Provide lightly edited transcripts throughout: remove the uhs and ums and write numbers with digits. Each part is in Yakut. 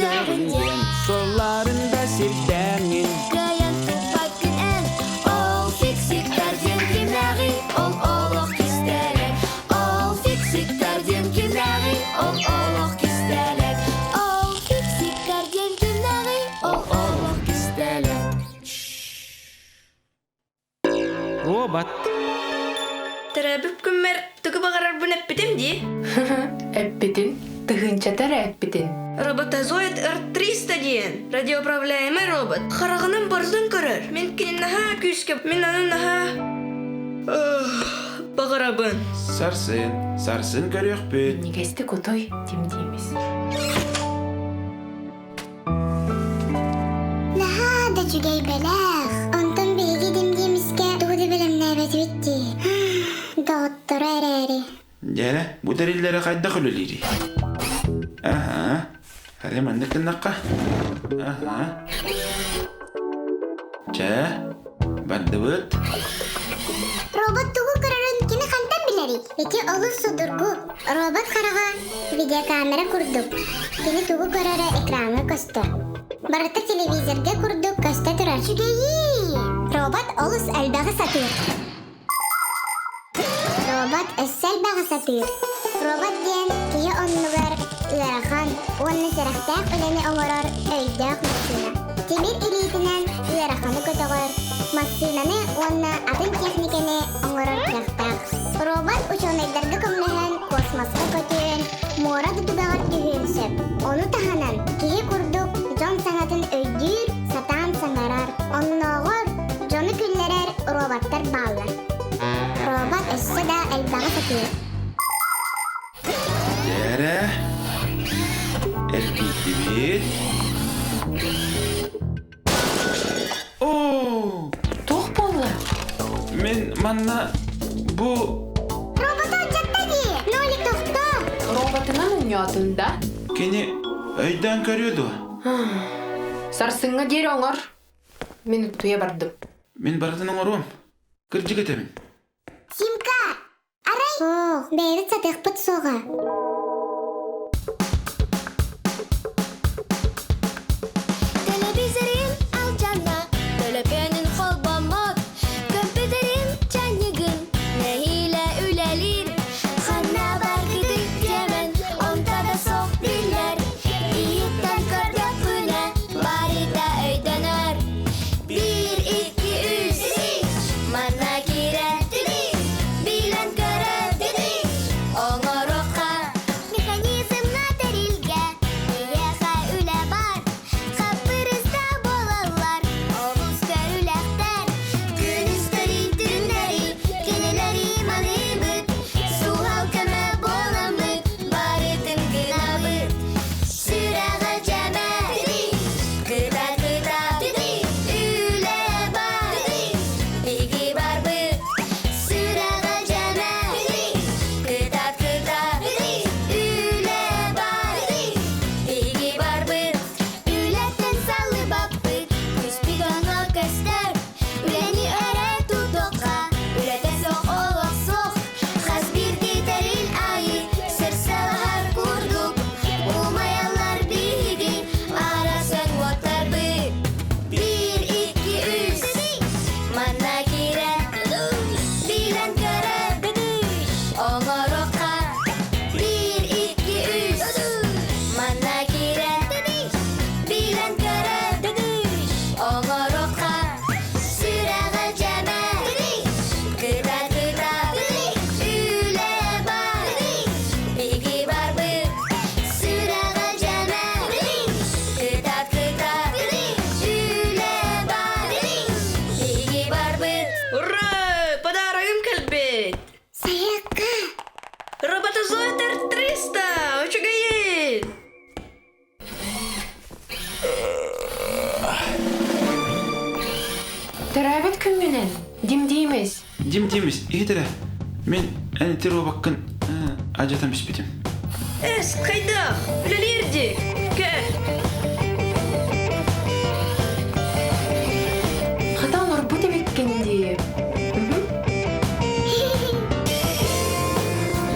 Мөлтөҕүн диэн Суолларын да сирдээҥҥин Кыайан туппаккын эн. Ол фиксиктар диэн кимнээҕий? Ол олох кистэлэҥ. Ол фиксиктар диэн кимнээҕий? Ол олох кистэлэҥ. Ол фиксиктар диэн кимнээҕий? Ол олох кистэлэҥ. Робот. Төрөөбүт күммэр тугу баҕарарбын эппитим дии. Эппитин, тыһыынчата эрэ эппитин. Роботозоид Р-300 диэн радиоуправляемый робот. Хараҕынан барытын көрөр. Мин кинини наһаа күүскэ, мин аны наһаа баҕарабын. Сарсын, сарсын көрүөхпүт. Минньигэстик утуй, Тим Тимис. Наһаа да үчүгэй бэлэх. Онтон биһиги Дим-Димискэ тугу да бэлэмнээбэтибит дии. Доҕотторо эрээри. Дьэрэ, бу тэриллэрэ хайдах үлэлиирий? Аһа, хали маннык гыннахха. Аһа. Чэ, бардыбыт. Робот тугу көрөрүн кини хантан билэрий? Ити олус судургу. Робот хараҕа видеокамера курдук. Кини тугу көрөрө экраҥҥа көстөр. Барыта телевизорга курдук көстө турар. Үчүгэйии! Робот олус элбэҕи сатыыр. Робот өссө элбэҕи сатыыр. Робот диэн киһи оннугар ыарахан уонна сэрэхтээх үлэни оҥорор өйдөөх массыына. Тимир илиитинэн ыараханы көтөҕөр, массыынаны уонна атын техникэни оҥорор кыахтаах. Робот учуонайдарга көмөлөһөн космоска көтүөн, муора да түгэҕэр түһүөн сөп. Ону таһынан киһи курдук дьон саҥатын өйдүүр, сатаан саҥарар. Оннооҕор дьону күллэрэр роботтар бааллар. Робот өссө да элбэҕи сатыыр. Дьэрэ, эргийдибит. Оо! Туох буолла? Мин манна бу... Робот алдьатта дии! Нолик тохтоо! Роботынан оонньоотун да? Кини өйдөөн көрүө дуо? Сарсыҥҥа диэри оҥор. Мин утуйа бардым. Мин барытын оҥоруом. Кырдьык этэбин. Симка, арай... Суох, бэйэбит сатыахпыт суоҕа. Телевизорин алдьанна, төлөпүөнүн холбоммот, көмпүүтэрин чанньыгын нэһиилэ үлэлиир. Ханна баргытый диэмэн, онто да суох биллэр. Иһиттэн көрдөхпүнэ, барыта өйдөнөр. Биир, икки, үс, манна киирэн, билэн көрөр, оҥоруохха. Механизмҥа тэрилгэ, миэхэ үлэ бар, хаппырыста буолаллар, олус көрүлэхтэр. Күнүстэри, түүннэри, кинилэри маныыбыт, суһал көмө буоламмыт, барытын гынабыт. Сүрэҕэ дьэмэ, кыта-кыта, үлэ бар, биһиги барбыт. Сүрэҕэ дьэмэ, кыта-кыта, үлэ бар, биһиги барбыт. Үлэттэн саллыбаппыт, күспүт онно көстөр. Үлэни өрө тутуохха, үлэтэ суох олох суох. Хас биирдии тэрил аайы сырсалаһар курдук. Умайаллар биһиги арасан уоттарбыт. Биир, икки, үс, манна киирэн, билэн көрөр, оҥоруохха. Биир, икки, үс, манна киирэн, билэн көрөр, оҥоруохха. Сүрэҕэ дьэмэ, кыта-кыта, үлэ бар, биһиги барбыт. Сүрэҕэ дьэмэ, кыта-кыта, үлэ бар, биһиги барбыт. Ура! Подарогым кэлбит! Сайакка! Роботозоид 300! Үчүгэйин! Төрөөбүт күҥҥүнэн, Дим Димис. Дим Димис, иһит эрэ. Мин эн ити робоккын алдьатан биспитим. Эс, хайдах? Үлэлиир дии. Кэл. Хата оҥорбут эбиккин дии.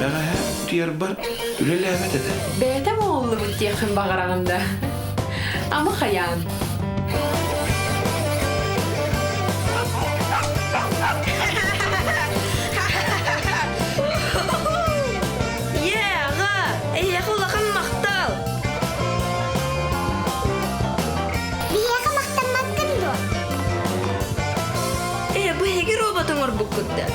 Бэҕэһээ утуйарбар үлэлээбэт этэ. Бэйэтэ буоллубут диэххин баҕараҕын да. Ама хайаан. Ийээ, аҕа, эйиэхэ улахан махтал! Биһиэхэ махтаммаккын дуо? Ээ, бу эһиги робот оҥорбуккут да?